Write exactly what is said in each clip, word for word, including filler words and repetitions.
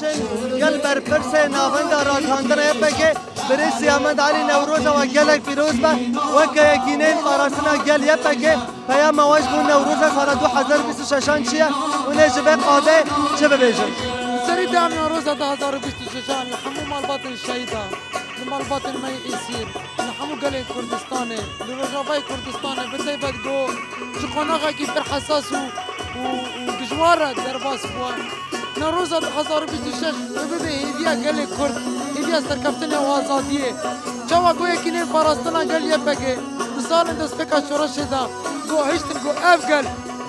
Gel berpirsê Navenda Ragihandina Y P G, birêz Siyamend Elî, Newroza we gelek pîroz be. Weke Yekîneyên Parastina Gel Y P G, peyama we ji bo Newroza sala du hezar bîst û şeşan çi ye? Hûn ê ji vê qadê çi bibêjin? Li serî de em Newroza du hezar û bîst û şeşan li hemû malbatên şehîdan, li malbatên me yê Êsîr, li hemû gelên Kurdistanê, li Rojavayê Kurdistanê bi taybet ku ji qonaxekî pir hesas û, û, û dijwar re derbas bûye. Newroza du hezar û bîst û şeş ê bibe hêviya gelê Kurd, hêviya serkeftinê û azadiyê. Çawa ku Yekîneyên Parastina Gel Y P G di salên destpêka şoreşê de ku hiştin ku ev gel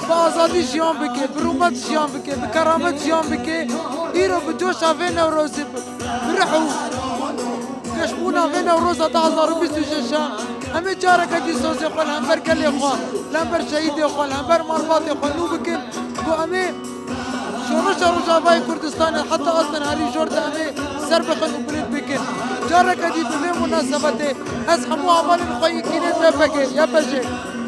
bi azadî jiyan bike, bi rûmet jiyan bike, bi keramet jiyan bike, îro bi coşa vê Newrozê, bi, bi rih û geşbûna vê Newroza du hezar û bîst û şeş e, em ê careke dî sozê xwe li hember gelê xwe, li hember şehîdê xwe, li hember malbatê xwe nû bikin ku em ê şoreşa Rojavayê Kurdistanê heta astên herî jor de em ê ser bixin û bilind bikin. Careke dî bi vê munasebetê ez hemû hevalên xwe yekînên Y P G, Y P G,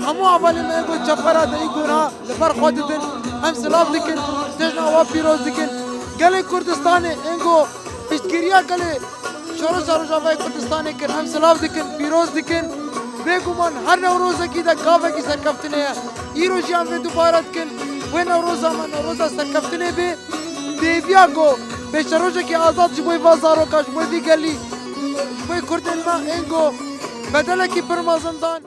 hemû hevalên me ê ku çepera de î gona li ber xwe didin, em silav dikin, cejna we pîroz dikin. Gelê Kurdistanê ên ku piştgiriya gelê şoreşa Rojavayê Kurdistanê kir, em silav dikin, pîroz dikin. Bêguman her Newrozekî de gavekî serkeftinê ye. Îro jî em vê dubare dikin. Wê Newroza me Newroza serkeftinê bê. Bi hêviya ku pêşerojekî azad ji bo vê zaroka, ji bo vî gelî, ji bo Kurdên me ên ku bedelekî pir mezin dan.